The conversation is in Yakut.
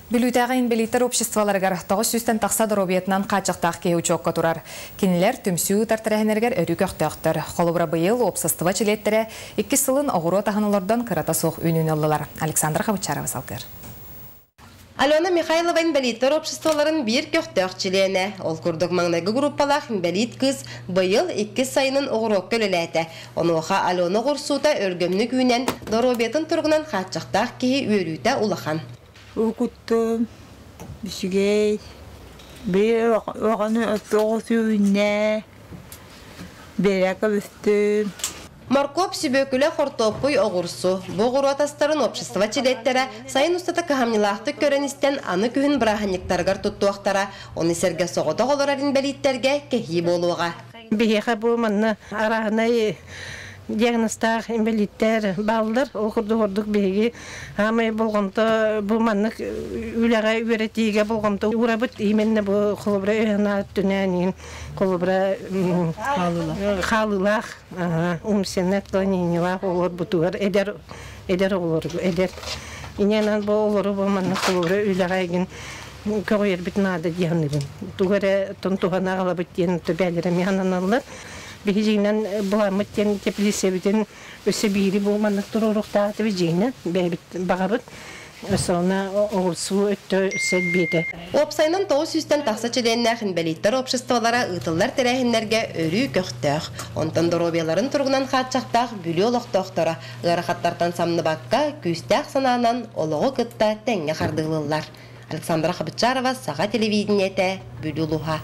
Бүлүүтээҕи инбэлииттэр обществоларыгар 900-тэн тахса доруобуйатынан хааччахтаах киһи учуокка турар. Кинилэр түмсүү ыытар тэрээһиннэригэр өрүү көхтөөхтөр. Холобура, быйыл уопсастыба чилиэттэрэ иккис сылын оҕуруот аһын олордон кырата суох үүнүүнү ыллылар. Александра Хабычарова салгыыр. Алена Михайлова инбэлииттэр обществоларын биир көхтөөх чилиэнэ. Ол курдук маҥнайгы группалаах инбэлиит кыыс быйыл иккис сайынын оҕуруокка үлэлээтэ. Онуоха Алена оҕурсуута өлгөмнүк үүнэн, доруобуйатын туругунан хааччахтаах киһи үөрүүтэ улахан. Укуттум, үчүгэй, бэйэ оҕону оҕус үүннэ, бэйэ көбүстүм. Моркуоп, сүбүөкүлэ, хортуоппуй, оҕурсу. Бу оҕуруот астарын общество чилиэттэрэ сайын устата кыһамньылаахтык көрөн-истэн аны күһүн бырааһынньыктарыгар туттуохтара. Ону сэргэ соҕотох олорор инбэлииттэргэ кэһии буолуоҕа. Биһиэхэ бу манна арааһынай диагнозтаах инбэлииттэр бааллар. Ол курдук ордук биһиги аамай болҕомто бу маннык үлэҕэ үөрэтиигэ болҕомто уурабыт. Именно бу холобура өйһанаа өттүнэн холобура хаалыылаах умственное отклонениелаах оҕолорбутугар эдэр эдэр оҕолору эдэр инэнэн бу олору бу маннык холобура үлэҕэ игин көҕүйэрбит наада дии саныыбын. Тугу эрэ туһана аҕалабыт диэн бээлэрэ эмиэ сананаллар. Биһи дьиҥинэн буламмыт диэн теплицэбитин өссө биири бу маннык туруоруохтаах этибит дьиҥинэн бэйэбит баҕабыт. Өссө оҕурсуу өттө өссө биэтэ. Уопсайынан 900-тэн тахса чилиэннээх инбэлииттэр обществолара ыытыллар тэрээһиннэргэ өрүү көхтөөх. Онтон доруобуйаларын туругунан хааччахтаах Бүлүү олохтоохторо ыарахаттартан самныбакка, күүстээх санаанан олоҕу кытта тэҥҥэ хардыылыыллар. Александра Хабычарова, Саха телевидениетэ, Бүлүү улууһа.